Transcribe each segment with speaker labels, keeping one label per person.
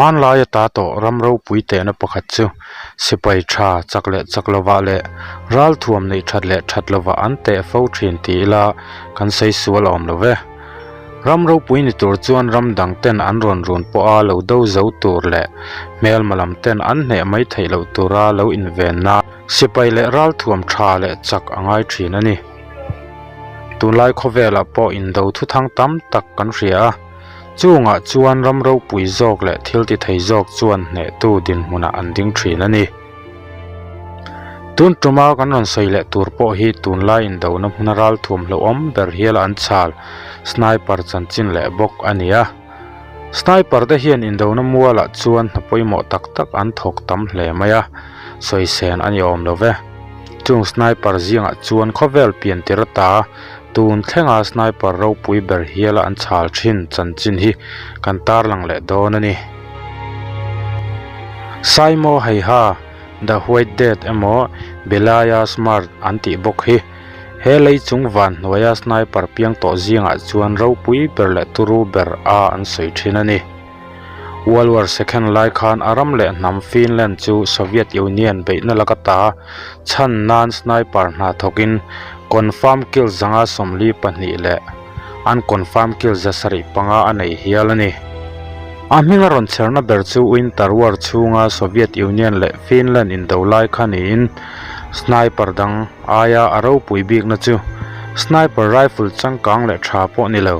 Speaker 1: Hmanlai ata tawh ram ropui tehna pakhat chu sipai tha chak leh chak lovah leh ralthuam neih that leh that lovah an teh fo thin ti ila kan sawi sual a awm lo ve. Ram ropui ni tur chuan ram dang ten an rawn run pawha lo do zo tur leh hmelma lam ten an hneh mai theih loh tura lo invenna sipai leh ralthuam tha leh chak a ngai thin a ni. Tunlai khawvelah pawh indo thuthang tam tak kan hria a. Chungah chuan ram ropui zawk leh thil ti thei zawk chuan hnehtu dinhmunah an ding thin a ni. Tun tuma kan rawn sawi leh tur pawh hi tunlai indona hmuna ralthuam hlauhawm ber hial an chhal sniper chanchin leh bawk a ni a. Sniper te hian indona mualah chuan hna pawimawh tak tak an thawk tam hle mai a, sawi sen a ni awm lo ve. Chung sniper zingah chuan khawvel pian tir ata Tun thlenga sniper ropui ber hiala an chhal thin chanchin hi kan tarlang leh dawn a ni. Saimo Heiha, The White Death emaw Belaya Smart an tih bawk hi he lei chung van hnuaia sniper piang tawh zingah chuan ropui ber leh turu ber a an sawi thin a ni. World War Second lai khan a ram leh hnam Finland chu Soviet Union beihna laka ta chhan nan sniper hna thawkin confirm kill 142 leh unconfirm kill 75 a nei hial a ni. A hming a rawn chherna ber chu Winter War chhunga Soviet Union leh Finland indo lai kha niin sniper dang aia a ropui bikna chu sniper rifle changkang leh tha pawh ni lo.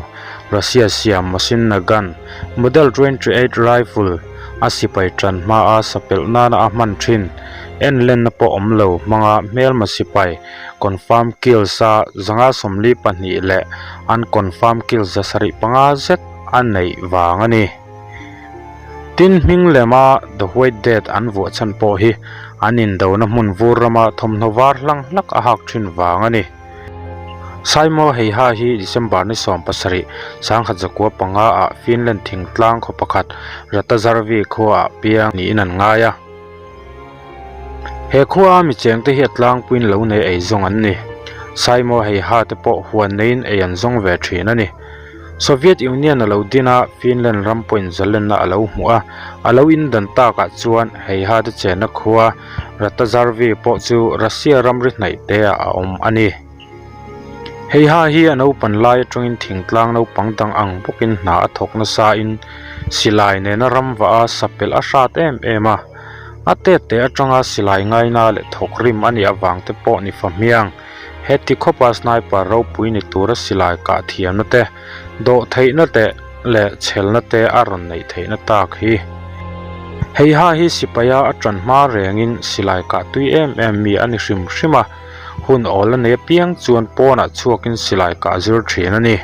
Speaker 1: Russia siam machine gun model 28 rifle a sipai tan hma a sapelh nana a hman thin en lenna pawh awm lo hmanga hmelma sipai confirm kills a 142 leh unconfirm kills 75 zet a neih vang a ni. Tin hming lema The White Death an vuah chhan pawh hi an indona hmun vur rama thawmhnaw var hlang hlak a hak thin vang a ni. Saimo Heiha hi December ni 17, 1905 ah Finland thingtlang khaw pakhat Ratajarvi khuaah piang niin an ngai a. He khua mi chengte hi a tlangpuiin lo nei ei zawng an ni. Saimo Heiha te pawh huan neiin ei an zawng ve thin a ni. Soviet Union a lo din a, Finland ram pawhin zalenna a lo hmuh a, a lo indan takah chuan Heiha te chenna khua Ratajarvi pawh chu Russia ramri hnaih te ah a awm a ni. Heiha hi a naupan lai atangin thingtlang naupang dang ang bawkin hna a thawk nasa in silai nena ram vah a sapelh a hrat em em a. A tet te atanga silai ngaina leh thawk rim a nih avang te pawh ni fa hmiang. Heti khawpa sniper ropui ni tura silai kah thiamna te, dawh theihna te leh chhelna te a rawn neih theihna tak hi. Heiha hi sipaia a tan hma rengin silai kah tui em em mi a ni hrim hrim a, hun awl a nei apiang chuan pawnah chhuakin silai kah zir thin a ni.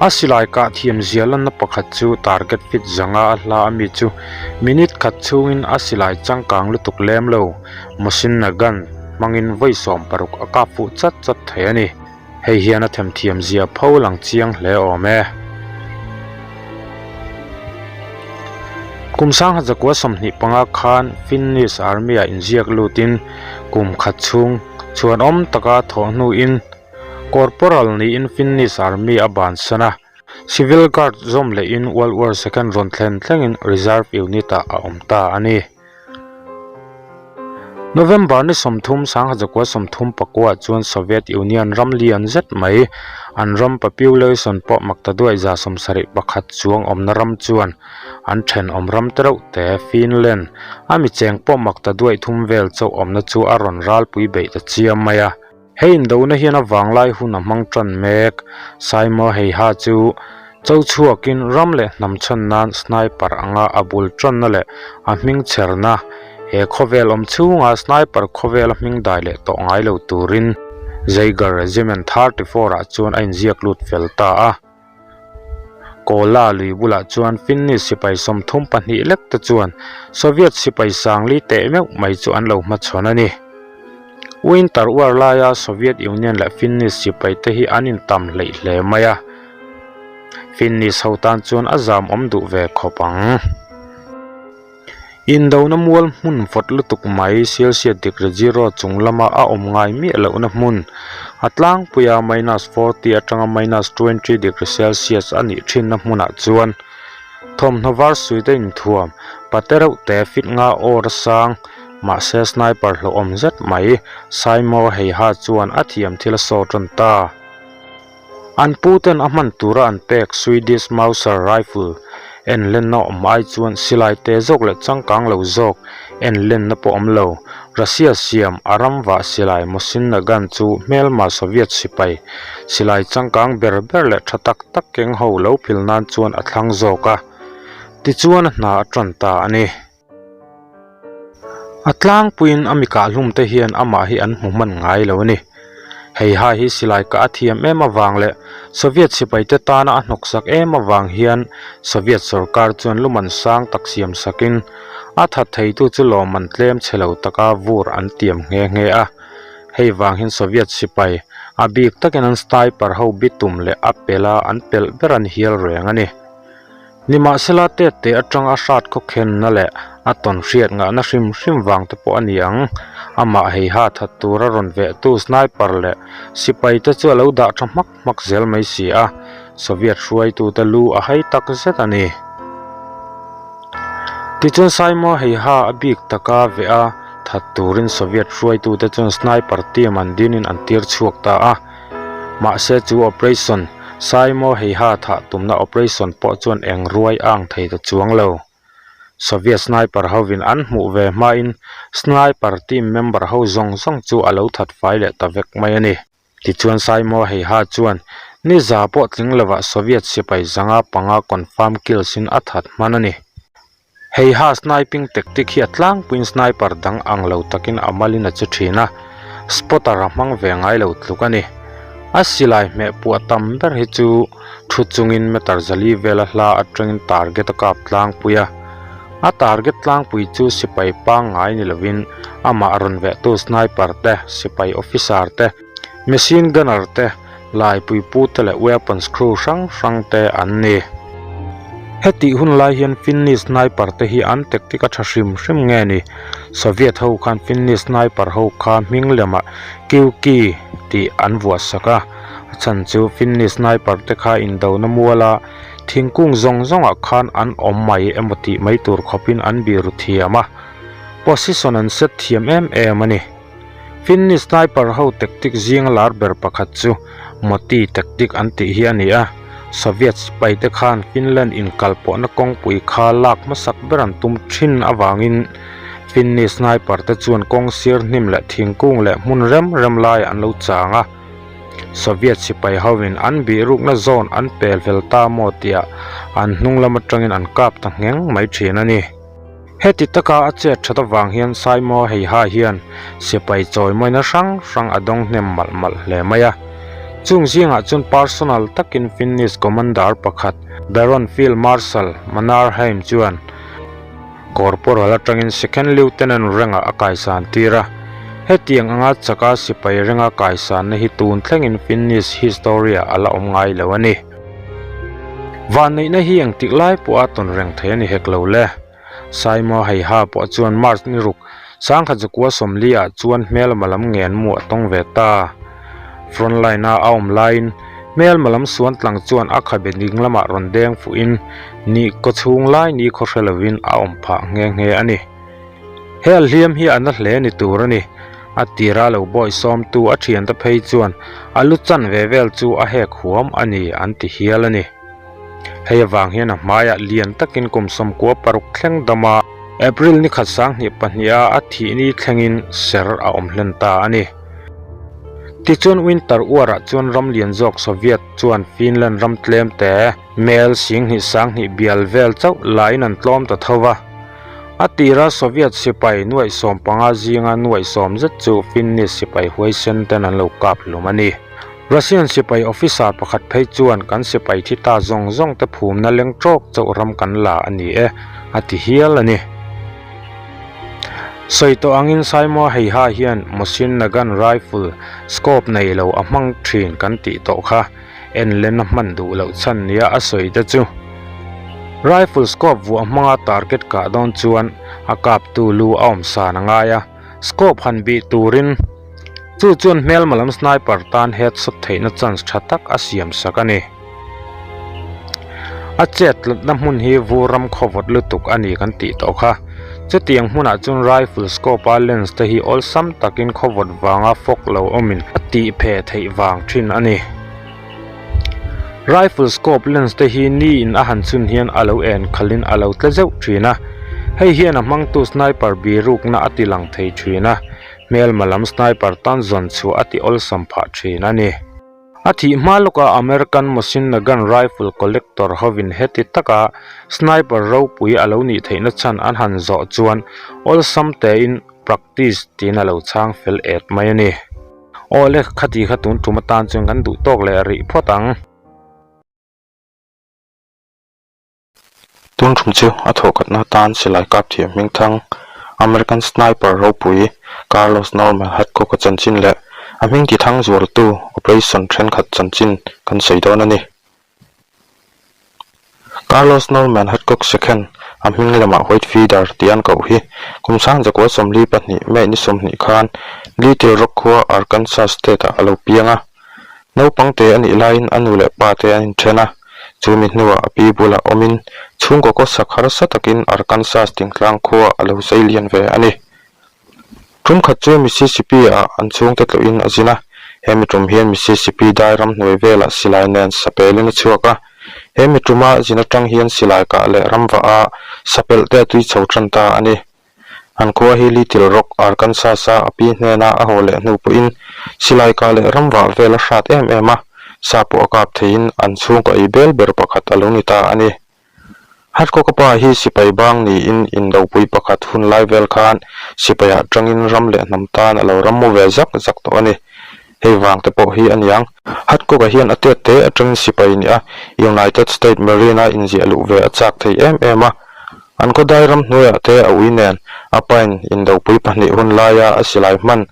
Speaker 1: A silai kah thiam zia lanna pakhat chu target fit zanga a hla ami chu minute khat chhungin a silai changkang lutuk lem lo, Mosin Nagant hmangin vawi 16 a kap fuh chat chat thei a ni. Hei hian a themthiam zia pho lang chiang hle awm e. Kum 1925 khan Finnish Army-ah inziak lutin kum khat chhung chhuanawm taka thawh hnuin Corporal niin Finnish Army a bansan a, Civil Guard zawm lehin World War Second rawn thlen thlengin Reserve Unit-ah a awm ta a ni. November ni 30, 1934 chuan Soviet Union ram lian zet mai, an ram population pawh maktaduai 71 chuang awmna ram chuan an thenawm ram te reuh te Finland a mi cheng pawh maktaduai thum vel chauh awmna chu a rawn ralpui beih ta chiam mai a. Hei indona hian a vanglai hun a hmang tan mek. Saimo Heiha chu cho chhuakin ram leh hnam chhan nan sniper anga a bul tanna leh a hming chherna he khawvel awm chhunga sniper khawvela hming dai leh tawh ngai lo turin Jaeger Regiment 34 ah chuan a inziak lut fel ta a. Kola lui bulah chuan Finnish sipai 32 lek te chuan Soviet sipai sangli teh meuh mai chu an lo hmachhawn a ni. Winter War laia Soviet Union leh Finnish sipai te hi an intam hleih hle mai a, Finnish ho tan chuan a zam awm duh ve khawp ang. Indona mual hmun vawt lutuk mai Celsius degree zero chung lama a awm ngai miah lohna hmun a tlangpuia minus 40 atanga minus 20 degree Celsius a nih thinna hmunah chuan. Thawmhnaw var suite inthuam, pate reuh te fit nga awr a sang, mahse sniper hlauhawm zet mai, Saimo Heiha chuan a thiam thil a saw tan ta. An pu ten a hman tura an pek Swedish Mauser rifle en lenna awm ai chuan silai te zawk leh changkang lo zawk en lenna pawh awm lo. Russia siam a ram vah silai Mosin Nagant chu hmelma Soviet sipai silai changkang ber ber leh tha tak tak keng ho lo phil nan chuan a thlang zawk a, tichuan a hna a tan ta a ni. A tlangpuiin a mi kahhlum te hian amah hi an hmu hman ngai lo a ni. Hei hai hi silai kah a thiam em avang leh Soviet sipaite tana a hnawksak em avang hian Soviet sorkar chuan luman sang tak siam sakin a that theitu chu lawmman tlem chhe lo taka vur an tiam nghe nghe a. Hei vang hian Soviet sipai a bik takin an sniper ho bitum leh a pela an pelh ber an hial reng a ni. Nimahsela tette atang a hrat khawkhenna leh a tawn hriat ngahna hrim hrim vang te pawh a ni ang. Amah heiha that tura rawn vehtu sniper leh sipai te chu a lo dah tha hmak hmak zel mai si a, Soviet hruaitute lu a hai tak zet a ni. Tichuan Saimo heiha a bik taka veh a that turin Soviet hruaitute chuan sniper team an dinin an tir chhuak ta a. Mahse chu operation Saimo Heiha thah tumna operation pawh chuan eng ruai a ang thei ta chuang lo. Soviet sniper hovin an hmuh ve hmain sniper team member ho zawng zawng chu a lo that fai leh ta vek mai a ni. Tichuan Saimo Heiha chuan ni za pawh tling lovah Soviet sipai zanga panga confirm kills in a that hman a ni. Hei ha sniping tactic hi a tlangpuiin sniper dang ang lo takin a malin a che thin a, spotter a hmang ve ngai lo tluk a ni. A silai hmeh puah tam ber hi chu thu chungin meter zali vela hla atangin target a kap tlangpui a. A target tlangpui chu sipai pangngai ni lovin amah rawn vehtu sniper te, sipai officer te, Machine gunner te, laipui pu te leh weapons crew hrang hrang te an ni. Hetih hun lai hian Finnish sniper te hi an tactic a tha hrim hrim nge ni? Soviet ho khan Finnish sniper ho kha hming lemah Kiuki tih an vuah sak a, a chhan chu Finnish sniper te kha indona muala thingkung zawng zawngah khan an awm mai emaw tih mai tur khawpin an biru thiam a, position an set thiam em em a ni. Finnish sniper ho tactic zinga lar ber pakhat chu Moti tactic an tih hi a ni a, Soviet sipaite khan Finland inkalpawhna kawngpui kha lak hmasak ber an tum thin avangin Finnish sniper te chuan kawng sir hnim leh thingkung leh hmun rem rem laiah an lo chang a. Soviet sipai hoin an bihrukna zone an pel fel ta maw tihah an hnung lam atangin an kap ta ngheng mai thin a ni. Heti taka a chet that avang hian Saimo Heiha hian sipai chawimawina hrang hrang a dawng hnem malh malh hle mai a. Chung zingah chuan personal takin Finnish commander pakhat Baron Field Marshal Mannerheim chuan Corporal atangin Second Lieutenant rengah a kaisan tir a. Hetiang anga chaka sipai renga kaisanna hi tun thlengin Finnish history-ah a la awm ngai lo a ni. Vanneihna hi engtik lai pawh a tawn reng thei a ni hek lo le. Saimo Heiha pawh chuan March ni ruk sangkhat zakua 40 ah chuan hmelma lam ngen mu a tawng ve ta. Front line a a awm laiin hmelma lam suan tlang chuan a khabe ding lamah rawn deng fuhin ni kaw chhung lai ni khaw hre lovin a awm phah nghe nghe a ni. He a hliam hi a na hle ni tur a ni. A tira lo bawi sawmtu a thiante phei chuan a lu chan ve vel chu a hek huam a ni an ti hial a ni. Hei avang hian a hmaiah lian takin kum 96 thleng dama April ni khat 2002 a a thih ni thlengin ser a awm hlen ta a ni. Tichuan Winter War-ah chuan ram lian zawk Soviet chuan Finland ram tlem te mel 22,000 bial vel chauh laiin an tlawm ta tho va. A tira Soviet sipai nuaih 15 zinga nuaih sawm zet chu Finnish sipai huaisen ten an lo kap hlum a ni. Russian sipai officer pakhat phei chuan kan sipai thi ta zawng zawng te phumna leng tawk chauh ram kan la a ni e, a ti hial a ni. Sawi tawh angin Saimoa Heiha hian Mosin Nagant rifle scope nei lo a hmang thin kan tih tawh kha. En len a hman duh loh chhan nia a sawi te chu rifle scope vuah hmanga target kah dawn chuan a kaptu lu a awm san a ngai a, scope han bih turin chu chuan hmelma lam sniper tan headshot theihna chance tha tak a siam sak a ni. A chet tlatna hmun hi vur ram khawvawt lutuk a ni kan tih tawh kha. Chutiang hmunah chuan rifle scope a lens te hi awlsam takin khawvawt vanga fog lo awmin a tih phe theih vang thin a ni. Rifle scope lens te hi ni in a han chhun hian a lo en khalhin a lo tle zeuh thin a, hei hian a hmangtu sniper birukna a ti lang thei thin a, hmelma lam sniper tan zawn chhuah a ti awlsam phah thin a ni. A thih hma lawka American Mosin Nagant rifle collector hovin heti taka sniper ropui a lo nih theihna chhan an han zawh chuan awlsam tein practice tiin a lo chhang fel et mai a ni. Awle, khati kha tun tum atan chuan kan duh tawk leh rih phawt ang.
Speaker 2: Tun tum chu a thawhkhatna atan silai kap thiam hmingthang American sniper ropui Carlos Norman Hathcock-a chanchin leh a hming tithang zualtu operation thenkhat chanchin kan sawi dawn a ni. Carlos Norman Hathcock Second a hming lamah White Feather tih an koh hi kum sang zakua 42 May ni 20 khan Little Rock khua Arkansas State ah a lo piang a. Naupang te a nih laiin a nu leh pa te an inthen a, chu mi hnuah a pi bulah awmin chhungkaw kawsak harsa takin Arkansas thingtlang khua a lo sei lian ve a ni. Tum khat chu Mississippi ah an chhungte tlawhin a zin a, he mi tum hian Mississippi dai ram hnuai velah silai nen sapelin a chhuak a. He mi tuma zin atang hian silai kah leh ram vah a sapelh te a tui chho tan ta a ni. An khua hi Little Rock, Arkansas a a pi hnena a haw leh hnu pawhin silai kah leh ram vah vel a hrat em em a, sa pawh a kap theiin an chhungkaw ei bel ber pakhat a lo ni ta a ni. Hathcock-a pa hi sipai bang niin indopui pakhat hun lai vel khan sipaiah tangin ram leh hnam tan a lo ram mu ve zak zak tawh a ni. Hei vang te pawh hi a niang. Hathcock-a hian a tet te atangin sipai nia United State Marine-a inziah luh ve a chak thei em em a. An khawdai ram hnuaiah te a ui nen a pain indopui pahnih hun laia a silai hman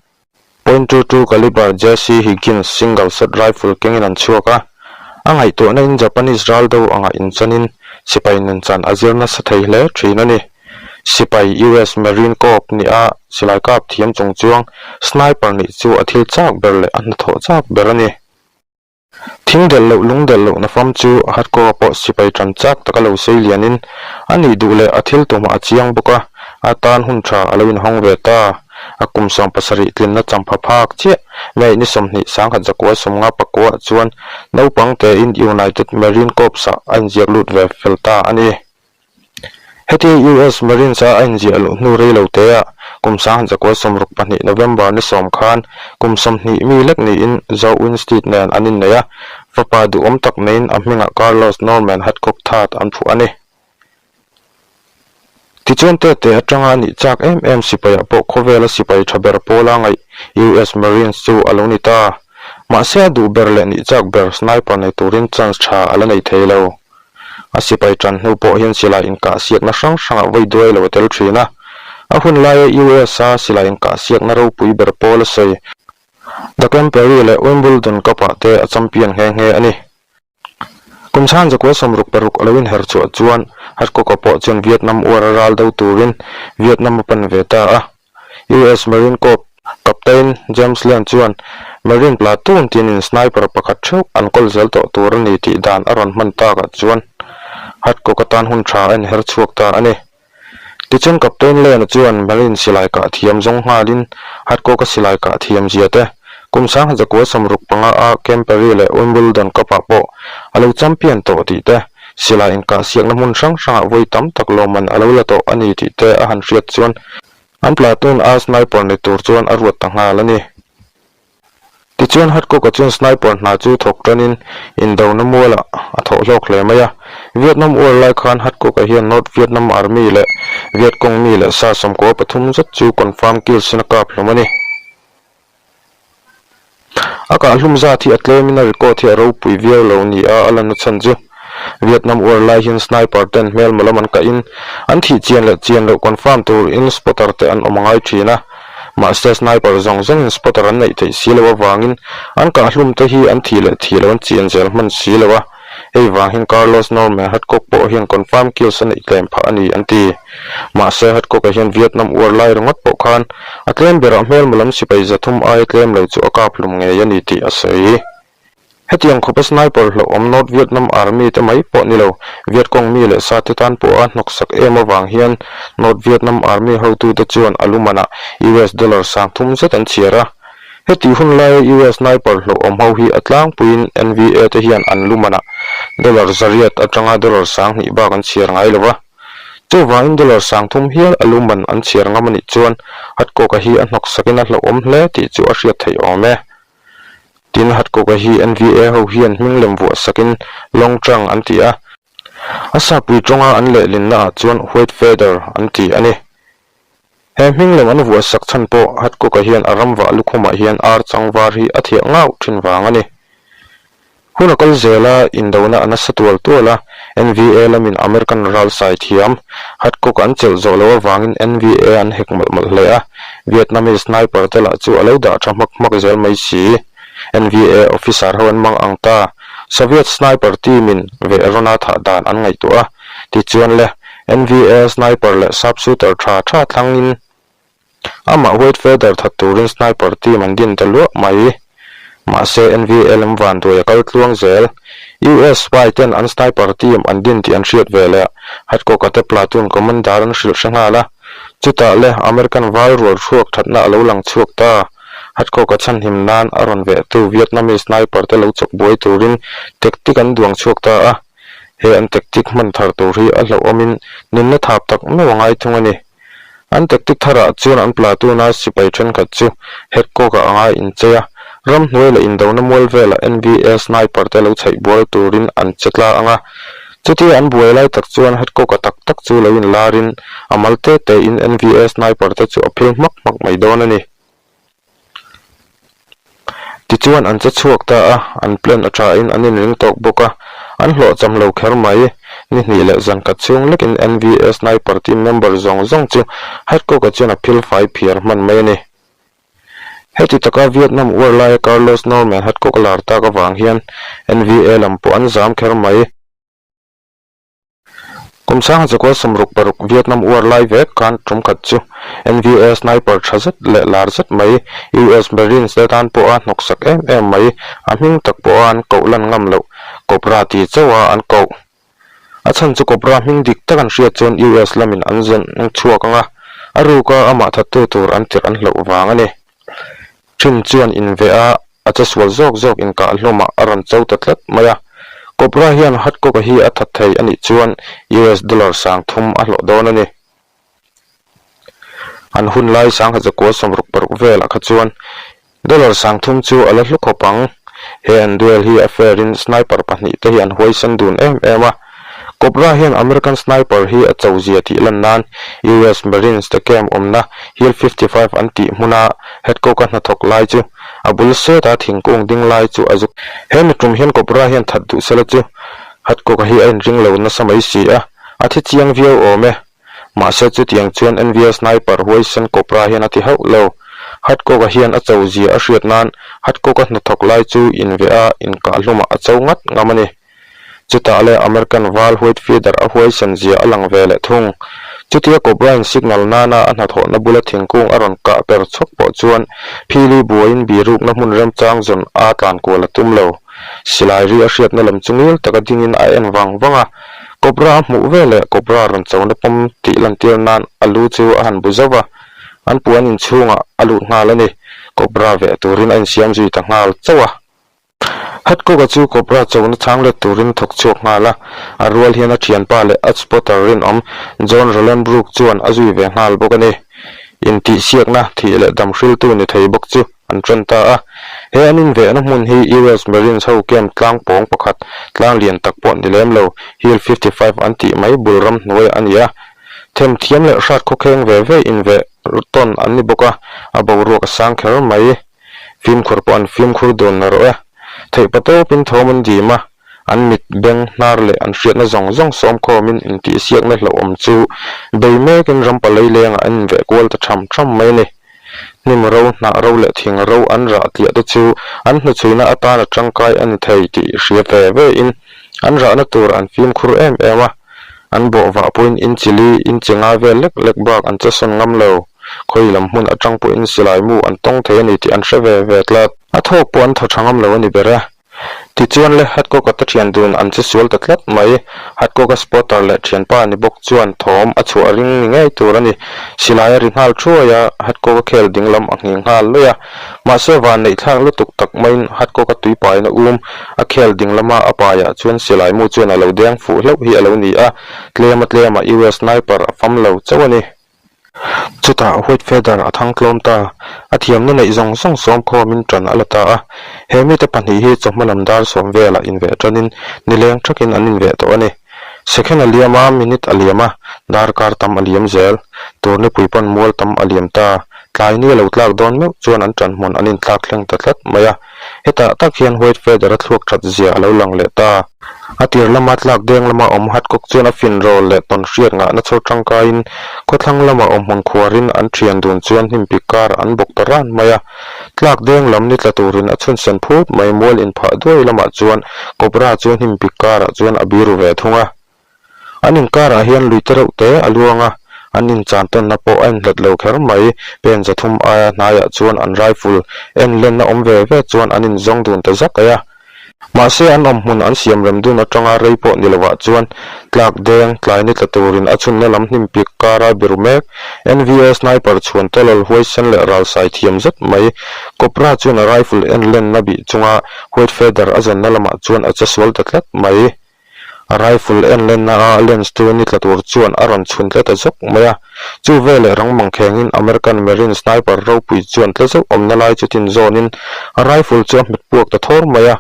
Speaker 2: Point two two caliber Jesse Higgins single shot rifle kengin an chhuak a, a ngaihtuahna in Japanese ral do anga inchanin sipai nunchan a zir nasa thei hle thin a ni. Sipai US Marine Corps nia silai kap thiam chung chuang sniper nih chu a thil chak ber leh a hnathawh chak ber a ni. Thing delh loh lung delh lohna fam chu Hathcock-a pawh sipai tan chak taka lo sei lianin a nih duh leh a thil tumah a chiang bawk a, a tan hun tha a lo inhawng ve ta. A kum 70 tlinna champha phak chiah May ni 20 10 150 pakuah chuan naupang tein United Marine Corps-ah a inziak lut ve fel ta a ni. Heti US Marines a a inziah luh hnu rei lo te ah kum 1962 November ni 10 khan kum 20 mi lek niin Joe Winstead nen an innei a, fapa duhawm tak neiin a hmingah Carlos Norman Hathcock Third an phuah a ni. Tichuan tete atanga a nih chak em em sipaiah pawh khawvela sipai tha ber pawla ngaih US Marines chu a lo ni ta. Mahse a duh ber leh nih chak ber sniper nei turin chance tha a la nei thei lo. A sipai tan hnu pawh hian silai inkahsiakna hrang hrangah vawi duai lo a tel thin a. A hun laia US a silai inkahsiakna ropui ber pawl a sawi. The Camp Perry leh Wimbledon Cup-ah te a champion nghe nghe a ni. Kum chhan zakua 66 a lo inher chhuah chuan Hathcock-a pawh chuan Vietnam War a ral do turin Vietnam a pan ve ta a. US Marine Corps Captain James Lane chuan Marine platoon tinin sniper pakhat theuh an kawl zel tawh tur a ni tih dan a rawn hman takah chuan Hathcock atan hun tha a inher chhuak ta a ni. Tichuan Captain Lane-a chuan Marine silai kah thiam zawng nghalin Hathcock-a silai kah thiam zia te kum 1965 a Camp Perry leh Wimbledon Cup-ah pawh a lo champion tawh tih te silai inkahsiakna hmun hrang hrangah vawi tam tak lawmman a lo la tawh a ni tih te a han hriat chuan An platoon a sniper ni tur chuan a ruat ta nghal a ni. Tichuan Hathcock-a chuan sniper hna chu thawk tanin indona mualah a thawh hlawk hle mai a. Vietnam War lai khan Hathcock-a hian North Vietnam Army leh Vietcong mi leh sa 13 zet chu confirm kills in a kap hlum a ni. A kahhlum zat hi a tlemin a record hi a ropui viau lo ni a, a lanna chhan chu Vietnam War lai hian sniper ten hmelma lam an kahin an thih chian leh chian loh confirm turin spotter te an awm a ngai thin a, mahse sniper zawng zawngin spotter an neih theih si loh avangin an kahhlum te hi an thih leh thih loh an chian zel hman si lo a. Hei vang hian Carlos Norman Hathcock pawh hian confirm kills a neih tlem phah a ni an ti. Mahse Hathcock-a hian Vietnam War lai ringawt pawh khan a tlem berah hmelma lam sipai 300 aia tlem lo chu a kap hlum ngei a ni tih a sawi. Hetiang khawpa sniper hlauhawm North Vietnam Army te mai pawh ni lo, Vietcong mi leh sa te tan pawha hnawksak em avang hian North Vietnam Army hotute chuan a lumanah US dollar 3000 zet an chhiar a. Heti hun laia US sniper hlauhawm ho hi a tlangpuiin NVA te hian an lumanah dollar zariat atanga dollar 2000 bak an chhiar ngai lo va. Chuvangin dollar 3000 hial a luman an chhiar ngam a nih chuan Hatkawka hi a hnawksakin a hlauhawm hle tih chu a hriat theih awm e. Tin, Hatkawka hi NVA ho hian hming lem vuah sakin Long Trang an ti a. A sapui tawnga an lehlinna ah chuan White Feather an ti a ni. He hming lem an vuah sak chhan pawh Hatkawka hian a ramvah lukhumah hian ar changvar hi a thiah ngauh thin vang a ni. Hun a kal zel a, indona a nasa tual tual a, NVA lamin American ral sai thiam Hatkawk an chelh zawh loh avangin NVA an hek mawlh mawlh hle a, Vietnamese sniper te lah chu a lo dah tha hmak hmak zel mai si. NVA officer ho an mang ang ta. Soviet sniper team in veh rawna thah dan an ngaihtuah a, tichuan le, NVA sniper leh sharpshooter tha tha thlangin Amah White Feather that turin sniper team an din ta luah mai. Mahse NVA lam vanduai a kal tluang zel. US spy ten an sniper team an din tih an hriat ve leh Hatkawka te platoon commander an hrilh hre nghal a. Chutah le American val rual hruak thatna a lo lang chhuak ta. Hatkawka chhanhim nan a rawn vehtu Vietnamese sniper te lo chawk buai turin tactic an duang chhuak ta a. He an tactic hman thar tur hi a hlauhawmin nunna thap tak meuh a ngai thung a ni. An tactic tharah chuan an platoon-a sipai thenkhat chu Hatkawk-ah a ngai inchei a, ramhnuai leh indona mual velah NVA sniper te lo chhaih bual turin an che tla ang a. Chutia an buai lai tak chuan Hatkawk-a tak tak chu lo inlarin a mal te tein NVA sniper te chu a phil hmak hmak mai dawn a ni. Tichuan an che chhuak ta a, an plan a thain an inring tawk bawk a, an hlawhcham lo kher mai. Ni hnih leh zan khat chhung lekin NVA Sniper Team member zawng zawng chu Hatkawka chuan a phil fai phiar hman mai a ni. Heti taka Vietnam War laia Carlos Norman Hatkawk a lar tak avang hian NVA lam pawh an zam kher mai. Kum sangha chakua 66 Vietnam War lai vek khan tum khat chu NVA sniper tha zet leh lar zet mai US Marines te tan pawha hnawksak em em mai a hming tak pawha an koh lan ngam loh Cobra ti chauha an koh. A chhan chu Cobra hming dik tak an hriat chuan US lamin an zawn chhuak ang a, a ruka amah thattu tur an tirh an hlauh vang a ni. Thin chuan inveh a, a che sual zawk zawk inkah hlawmah a rawn cho ta tlat mai a. Cobra hian Hatkawka hi a that thei a nih chuan US dollar 3000 a hlawh dawn a ni. An hun lai 1966 velah kha chuan dollar 3000 chu a la hlu khawp ang. He an duel hi a fair in sniper pahnih te hi an huaisen dun em em a. Cobra hian American sniper hi a cho zia tih lan nan US Marines te camp awmna Hill 55 an tih hmuna Hatkawka hnathawk lai chu a bul seta thingkung ding lai chu a zuk. He mitum hian Cobra hian that duh sela chu Hatkawka hi a inring lo nasa mai si a, a thi chiang viau awm e. Mahse chutiang chuan NVA sniper huaisen Cobra hian a ti hauh lo. Hatkawka hian a cho zia a hriat nan Hatkawka hnathawk lai chu inveh a inkah hlumah a cho ngat ngam a ni. Chutah leh American val White Feather a huaisen zia a lang ve leh thung. Chutia Cobra-in signal nana a hnathawhna bula thingkung a rawn kah per chhawk pawh chuan phili buaiin birukna hmun remchang zawn a tlan kual a tum lo. Silai ri a hriatna lam chu ngil taka dingin a en vang vang a, Cobra a hmuh ve leh Cobra rawn chona pawm tih lantir nan a lu chu a han bu zauh va, an puan inchhungah a lut nghal a ni. Cobra veh turin a insiam zui ta nghal chauh a. Hatkawka chu Cobra chona chhang let turin thawk chhuak nghal a, a rual hian a thianpa leh a spotter rinawm John Roland Brook chuan a zui ve nghal bawk a ni. Intihsiakna, thih leh dam hriltu ni thei bawk chu an ṭan ta a. He an invehna hmun hi US Marines ho camp tlang pawng pakhat, tlang lian tak pawh ni lem lo, Hill 55 an tih mai bul ram hnuaiah a ni a. Themthiam leh hrat khawkheng ve ve inveh tawn an ni bawk a, a boruak a sang kher mai. Fimkhur pawh an fimkhur dun na rawh e. Theih pa tawpin thawm an dim a, an mit beng hnar leh an hriatna zawng zawng sawmkhawmin intihsiakna hlauhawm chu bei mekin rampa leilengah an inveh kual ta tham tham mai a ni. Hnim ro, hnah ro leh thing ro an rah tliah te chu an hnuchhuina atana tangkai a ni thei tih hria ve ve in an rahna tur an fimkhur em em a, an bawh vah pawhin inchili, inchenga vel lek lek bak an chesawn ngam lo. Khawi lam hmun atang pawhin silai mu an tawng thei a ni tih an hre ve ve tlat. A thawk pawh an thaw tha ngam lo a ni ber e. Tichuan le, Hathcock-a te thian dun an che sual ta tlat mai. Hathcock-a spotter leh thianpa ni bawk chuan thawm a chhuah ring ni ngei tur a ni. Silai a ri nghal thuai a, Hathcock-a khel ding lam a nghing nghal luih a. Mahse van neih thlak lutuk tak maiin Hathcock-a tui paina um a khel ding lama a paiah chuan silai mu chuan a lo deng fuh hlauh hi a lo ni a, tlema tlema US sniper a fam lo chauh a ni. Chutah White Feather a thang tlawm ta, a thiamna neih zawng zawng sawm khawmin ṭan a la ta a. He mite pahnih hi chawhma lam dar sawm velah inveh ṭanin nileng ṭhakin an inveh tawh a ni. Second a liam a, minute a liam a, darkar tam a liam zel. Turnipui pawn mual tam a liam ta. Tlai ni a lo tlak dawn meuh chuan an ṭan hmun an inthlak thleng ta tlat mai a. Hetah tak hian White Feather a thluak ṭhat zia a lo lang leh ta. A tir lama tlak deng lama awm Hathcock chuan a fin rawl leh tawn hriat ngahna chho tangkaiin khawthlang lama awm hmun khuarin an thian dun chuan hnim pik kar an bawk ta ran mai a. Tlak deng lam ni tla turin a chhun sen phut mai mual inphah duai lamah chuan Cobra chu hnim pik karah chuan a biru ve thung a. An inkarah hian lui te reuh te a luang a, an inchan tawnna pawh a inhlat lo kher mai. Pen zathum aia hnaiah chuan an rifle en lenna awm ve ve chuan an inzawng dun ta zak mai a. Mahse an awm hmun an siam rem dun atanga rei pawh ni lovah chuan tlak deng tlai ni tla turin a chhunna lam hnim pik kara biru mek NVA sniper chhuan tawlawl huaisen leh ralsai thiam zet mai Cobra chuan a rifle en lenna bih chunga White Feather a zawnna lamah chuan a che sual ta tlat mai. A rifle en lenna a lens chu ni tla tur chuan a rawn chhun tle ta zawk mai a. Chu veleh rang mangkhengin American Marine sniper ropui chuan tle zauh awmna lai chu tin zawnin a rifle chu a hmet puak ta thawr mai a.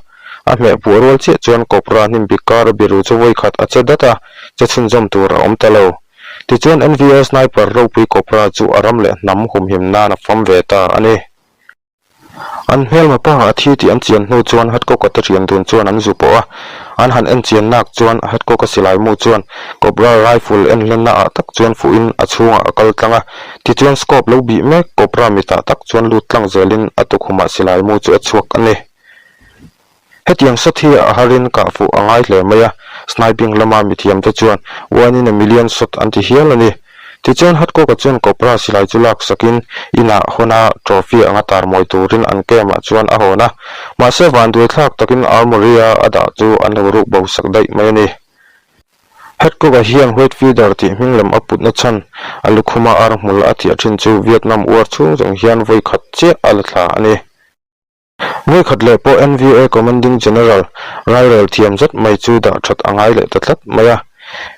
Speaker 2: A hmeh puah rual chiah chuan Cobra hnim bik kar a biru chu vawikhat a che dat a, che chhunzawm tur a awm ta lo. Tichuan NVA sniper ropui Cobra chu a ram leh hnam humhim nan a fam ve ta a ni. An hmelma pa a thi tih an chian hnu chuan Hathcock-a te thian dun chuan an zu pawh a, an han en chian nak chuan Hathcock-a silai mu chuan Cobra rifle en hlenna ah tak chuan fuhin a chhungah a kal tlang a, tichuan scope lo bih mek Cobra mitah tak chuan lut tlang zelin a tukhumah silai mu chu a chhuak a ni. Hetiang shot hi a harin kah fuh a ngai hle mai a, sniping lama mithiamte chuan one in a million shot an ti hial a ni. Tichuan Hathcock-a chuan Cobra silai chu lak sakin inah hawn a trophy anga tar mawi turin an camp-ah chuan a hawn a, mahse vanduai thlak takin armory-a a dah chu an lo ruk bo sak daih mai a ni. Hathcock-a hian White Feather tih hming lam a putna chhan a lukhuma ar hmul a thiah thin chu Vietnam uar chhung zawng hian vawi khat chiah a la thla a ni. Vawikhat leh pawh NVA Commanding General rairel thiam zet mai chu dah that a ngai leh ta tlat mai a.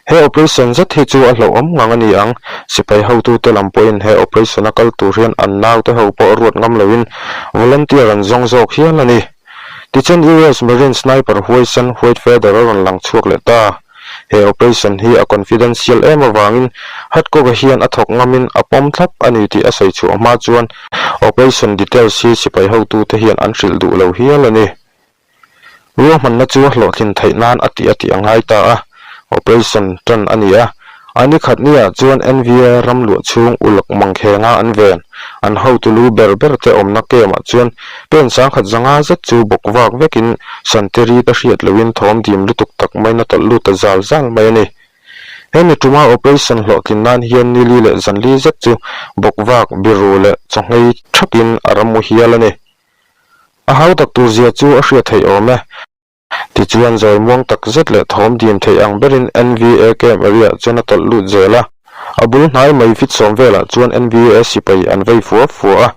Speaker 2: He operation zet hi chu a hlauhawm ngang a ni ang. Sipai hotute lam pawhin he operation a kal tur hian an naute ho pawh ruat ngam loin volunteer an zawng zawk hial a ni. Tichuan US Marine Sniper huaisen White Feather a rawn lang chhuak leh ta. He operation hi a confidential em avangin Hathcock-a hian a thawk ngamin a pawm thlap a ni tih a sawi chhuah hma chuan operation details hi sipai hotute hian an hrilh duh lo hial a ni. Ruahmanna chu a hlawhtlin theih nan a tih a tih a ngai ta a, operation tan a ni a. A ni khat niah chuan NVA ram luah chhung uluk mangkhenga an ven, an hotu lu ber ber te awmna camp-ah chuan pen sangkhat zanga zet chu bawk vak vekin Santeri ka hriat lohin thawm dim lutuk tak maiin a tawlh lut ta zal zal mai a ni. He mi tuma operation hlawhtlin nan hian nili leh zanli zet chu bawk vak, biru leh chawhnghei thakin a ram mu hial a ni. A hautak tur zia chu a hriat theih awm e. Tichuan zawi muang tak zet leh thawm dim theih ang berin NVA camp area chuan a tawlh lut zel a. A bul hnai mai fit sawm velah chuan NVA sipai an vei fua fua a,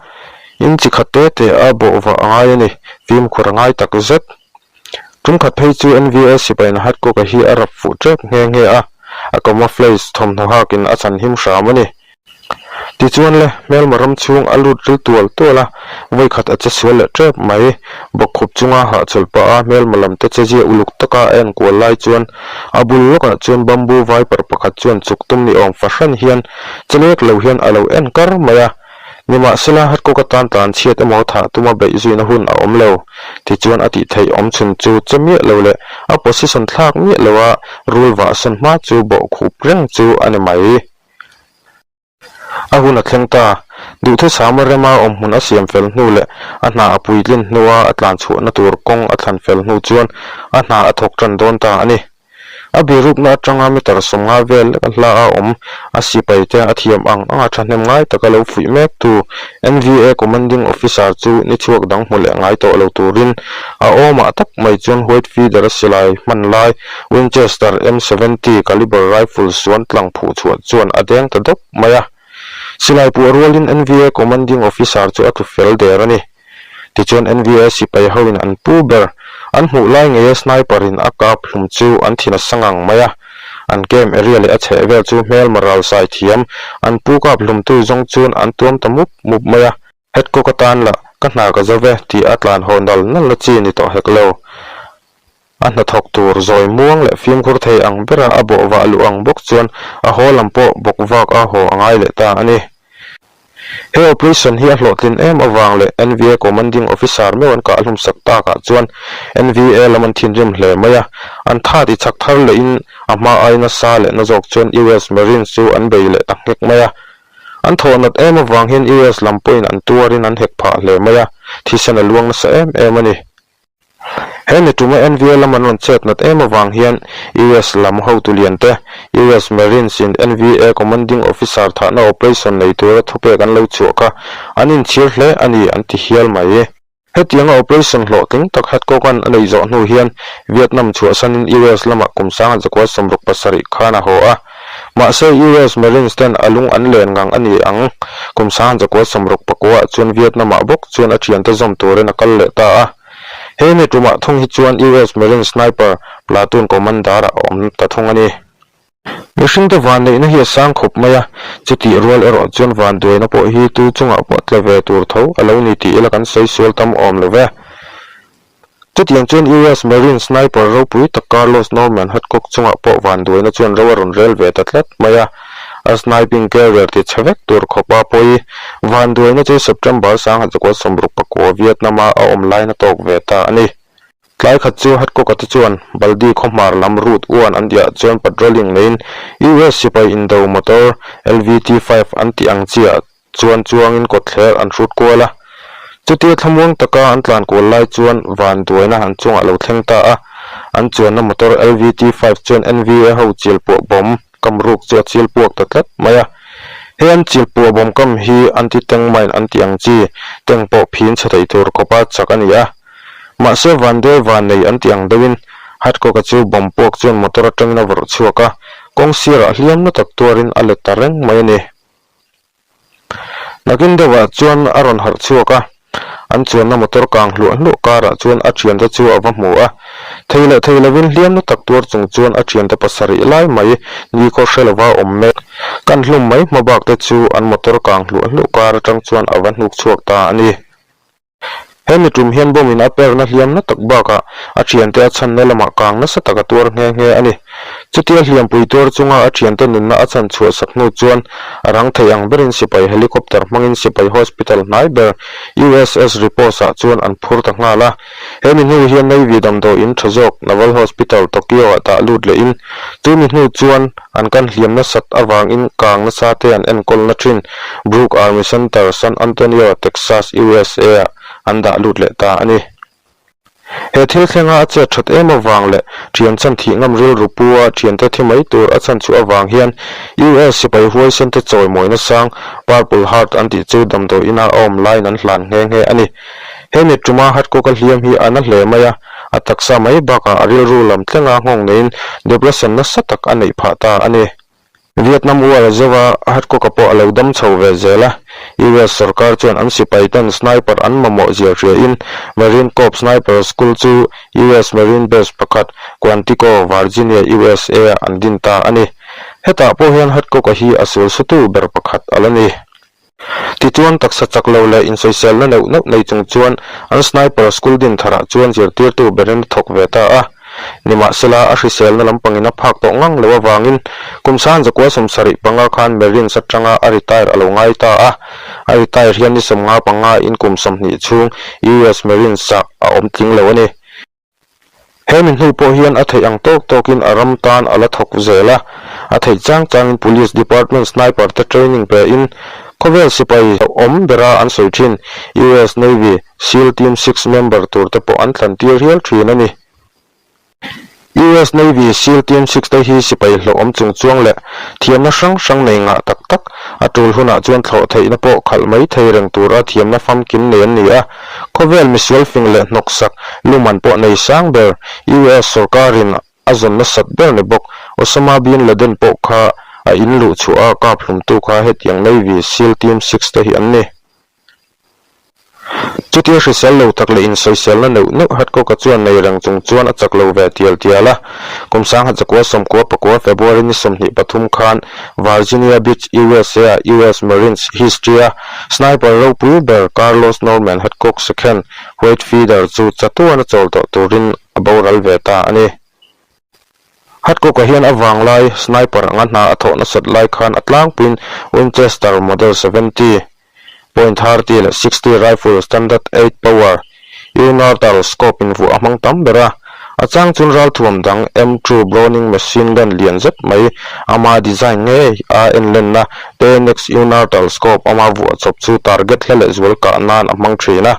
Speaker 2: in chi khat te te a bawh vah a ngai a ni, fimkhur a ngai tak zet. Tum khat phei chu NVA sipaiin Hathcock-a hi a rap fuh tep nghe nghe a, a camouflage thawmhnaw hakin a chhan him hram a ni. Tichuan le, hmelma ram chhung a lut ril tual tual a, vawikhat a che sual leh tep mai. Bawkkhup chunga hahchawlh pah a hmelma lam te che zia uluk taka a enkual lai chuan a bul lawkah chuan bamboo viper pakhat chuan chuk tum ni awm fahran hian che lek lo hian a lo en kar mai a. Nimahsela, Hathcock atan tlan chhiat emaw thah tuma beih zuina hun a awm lo. Tichuan a tih theih awm chhun chu che miah lo leh a position thlak miah lo a rul vahsawn hma chu bawhkhup reng chu a ni mai. A hun a thleng ta. Duhthusam a rema awmhmun a siam fel hnu leh a hna a puitlin hnua a tlan chhuahna tur kawng a thlan fel hnu chuan a hna a thawk tan dawn ta a ni. A birukna atanga meter 50 vel lek a hla a awm. A sipaite a thiam ang anga thahnem ngai taka lo fuih mektu NVA Commanding Officer chu ni chhuak dang hmu leh ngai tawh lo turin a awmah tak mai chuan White Feeder a silai hman lai Winchester M 70 caliber rifle suan tlang phuh chhuah chuan a deng ta dawp mai a. Silai puah rualin NVA Commanding Officer chu a tlu fel der a ni. Tichuan NVA sipai hoin an pu ber an hmuh lai ngeia sniper in a kap hlum chu an thin a sa ngang mai a. An camp area leh a chheh vel chu hmelma ral sai thiam an pu kap hlumtu zawng chuan an tuam ta mup mup mai a. Hathcock atan lah ka hna ka zo ve tih a tlan haw nal nal na chi ni tawh hek lo. A hnathawk tur zawi muang leh fimkhur thei ang bera a bawh vah luh ang bawk chuan a haw lam pawh bawk vak a haw a ngai leh ta a ni. He operation hi a hlawhtlin em avang leh NVA Commanding Officer meuh an kah hlum sak takah chuan NVA lam an thinrim hle mai a, an tha ti chak thar lehin a hma ai nasa leh na zawk chuan US Marines chu an bei leh ta nghek mai a. An thawh nat em avang hian US lam pawhin an tuarin an hek phah hle mai a, thisen a luang nasa em em a ni. He ni tuma NVA lam an rawn chet nat em avang hian US lam hotu lian te, US Marines in NVA Commanding Officer thahna operation nei tura thupek an lo chhuah kha an inchhir hle a ni an ti hial mai. Hetianga operation hlawhtling tak Hathcock-a'n a neih zawh hnu hian Vietnam chhuahsanin US lamah kum sanga zakua 67 khan a haw a. Mahse US Marines ten a lung an len ngang a ni ang. Kum 1969 ah chuan Vietnam ah bawk chuan a thiante zawm turin a kal leh ta a. He mi tumah thung hi chuan US Marine Sniper Platoon Commander ah a awm ta thung a ni. Mihringte vanneihna hi a sang khawp mai a, chutih rual erawh chuan vanduaina pawh hi tu chungah pawh tla ve tur tho a lo ni tih ila kan sawi sual tam awm lo ve. Chutiang chuan US Marine sniper ropui tak Carlos Norman Hathcock chungah pawh vanduaina chuan ro a rawn rel ve ta tlat mai a, a sniping career ti chhe vek tur khawpa pawi vanduaina chu September 1969 Vietnam-a a awm lain a tawk ve ta a ni. Tlai khat chu Hathcock-a te chuan Baldi khawhmar lam Route 1 an tihah chuan patrolling neiin US sipai indo motor LVT-5 an tih ang chiah chuan chuangin kawtthler an hrut kual a. Chutia thlamuang taka an tlan kual lai chuan van duaina an chungah lo thleng ta a. An chuanna motor LVT 5 chuan NVA ho chilpuah bawm kam ruk chu a chil puak ta tlat mai a. He an chilpuah bawm kam hi anti-tank mine an tih ang chi, tank pawh phin chhe thei tur khawpa chak a ni a. Mahse van duai van nei an tih ang deuhin Hathcock-a chu bawm puak chuan motor atangin a vawrh chhuak a, kawng sirah hliam na tak tuarin a let ta reng mai a ni. Nakin deuhah chuan a rawn harh chhuak a, an chuanna motor kang hluah hluah karah chuan a thiante chu a va hmu a. Thei leh thei lovin hliam na tak tuar chung chuan a thiante pasarih lai mai nikhaw hre lova awm mek. Kan hlum mai hma bak te chu an motor kang hluah hluah kar atang chuan a va hnuk chhuak ta a ni. He mi tum hian bomb in a perna hliam na tak bakah a thiante a chhanna lamah kang nasa tak a tuar nghe nghe a ni. Chutia hliampui tuar chunga a thiante nunna a chhan chhuah sak hnu chuan a rang thei ang berin sipai helicopter hmangin sipai hospital hnai ber USS Repose ah chuan an phur ta nghal a. He mi hnu hian Navy damdawi in tha zawk Naval Hospital Tokyo ah dah lut lehin chu mi hnu chuan An kan hliam nasat avangin kang nasa te an enkawlna thin Brooke Army Center, San Antonio, Texas, USA ah an dah lut leh ta a ni. He thil thlenga a chet that em avang leh thian chan thih ngam rilru pu a thiante thi mai tur a chan chhuah avang hian US sipai huaisen te chawimawina sang Purple Heart an tih chu damdawi ina a awm laiin an hlan nghe nghe a ni. He mi tuma Hathcock-a hliam hi a na hle mai a, a taksa mai bakah a rilru lam tlenga nghawng neiin depression nasa tak a neih phah ta a ni. Vietnam War a zo a, Hathcock-a pawh a lo dam chho ve zel a. US sorkar chuan an sipai ten sniper an mamawh zia hriain Marine Corps Sniper School chu US Marine Base pakhat Quantico, Virginia, USA-ah an din ta a ni. Hetah pawh hian Hathcock-a hi a sulsutu ber pakhat a la ni. Tichuan, taksa chak lo leh insawiselna neuh neuh nei chung chuan an sniper school din tharah chuan zirtirtu berin a thawk ve ta a. Nimahsela, a hriselna lampangin a phak tawh ngang lo avangin kum 1975 khan Marines atanga a retire a lo ngai ta a. A retire hian ni 55 in kum 20 chhung US Marines-ah a awm tling lo a ni. He mi hnu pawh hian a theih ang tawk tawkin a ram tan a la thawk zel a, a theih chang changin Police Department sniper te training pein khawvel sipai awm bera an sawi thin US Navy Seal Team Six member tur te pawh an thlan tir hial thin a ni. US Navy Seal Team Six te hi sipai hlawhawm chung chuang leh thiamna hrang hrang nei ngah tak tak a tul hunah chuan thlawh theihna pawh khalh mai thei reng tura thiamna famkim nei an ni a. Khawvel misual fing leh hnawksak luman pawh nei sang ber US sawrkarin a zawn nasat ber ni bawk. Osama bin Laden pawh kha a in luh chhuah a kap hlumtu kha hetiang Navy Seal Team Six te hi an ni. Chutia hrisel lo tak leh insawiselna neuh neuh Hathcock-a chuan nei reng chung chuan a chak lo ve tial tial a. Kum 19 90 February ni 23 khan Virginia Beach, USA-ah US Marines history-a sniper ropui ber Carlos Norman Hathcock Second White Feather chu chatuan a chawl tawh turin a boral ve ta a ni. Hathcock-a hian a vanglai sniper anga hna a thawh nasat lai khan a tlangpuiin Winchester Model 70, point 30 leh 60 rifle standard 8 power Unertl scope invuah a hmang tam ber a. A chang chun ralthuam dang M2 Browning machine gun lian zet mai ama design ngei a enlenna 10X Unertl scope ama vuah chawp chu target hla leh zual kah nan a hmang thin a.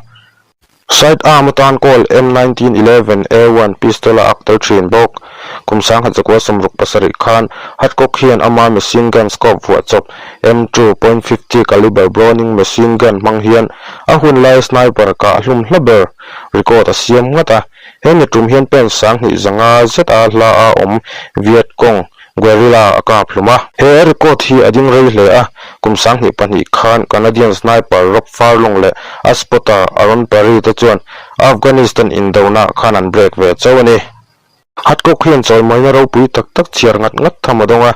Speaker 2: Side arm atan kawl M 1911 A one pistol a ak tel thin bawk. Kum 1967 khan Hathcock hian ama machine gun scope vuah chawp M 2.50 caliber Browning machine gun hmang hian a hun lai sniper kah hlum hla ber record a siam ngat a. He ni tum hian pen 2500 zet a hla a awm Viet Cong Guerrilla a kap hlum a. He a record hi a ding rei hle a, kum 22 khan Canadian sniper Rob Furlong leh a spotter Aaron Perry te chuan Afghanistan indona khan an break ve chauh a ni. Hathcock hian chawimawina ropui tak tak chhiar ngat ngat tham a dawng a,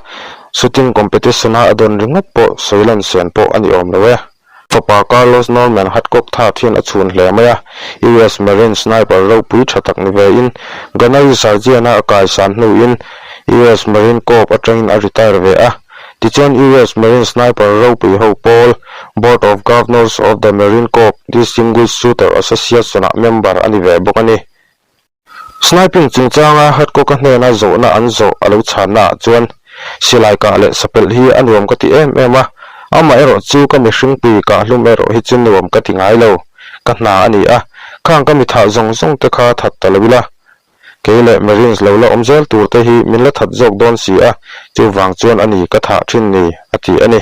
Speaker 2: shooting competition-a a dawn ringawt pawh sawi lan sen pawh a ni awm lo e. Fapa Carlos Norman Hathcock that hian a chhun hle mai a, US Marine sniper ropui tha tak ni vein Gunnery Sergeant-a a kaisan hnuin US Marine Corps atangin a retire ve a. Tichuan US Marine sniper ropui ho pawl Board of Governors of the Marine Corps Distinguished Shooter Association-ah member a ni ve bawk a ni. Sniping chungchanga Hathcock-a hnena zawhna an zawh a lo chhanna ah chuan, Silai kah leh sapelh hi a nuam ka ti em em a, amah erawh chu ka mihringpui kah hlum erawh hi chu nuam ka ti ngai lo, ka hna a ni a, khang ka mithah zawng zawng te kha that ta lo ila, kei leh Marines lo la awm zel tur te hi min la that zawk dawn si a, chuvang chuan a ni ka thah thin ni, a ti a ni.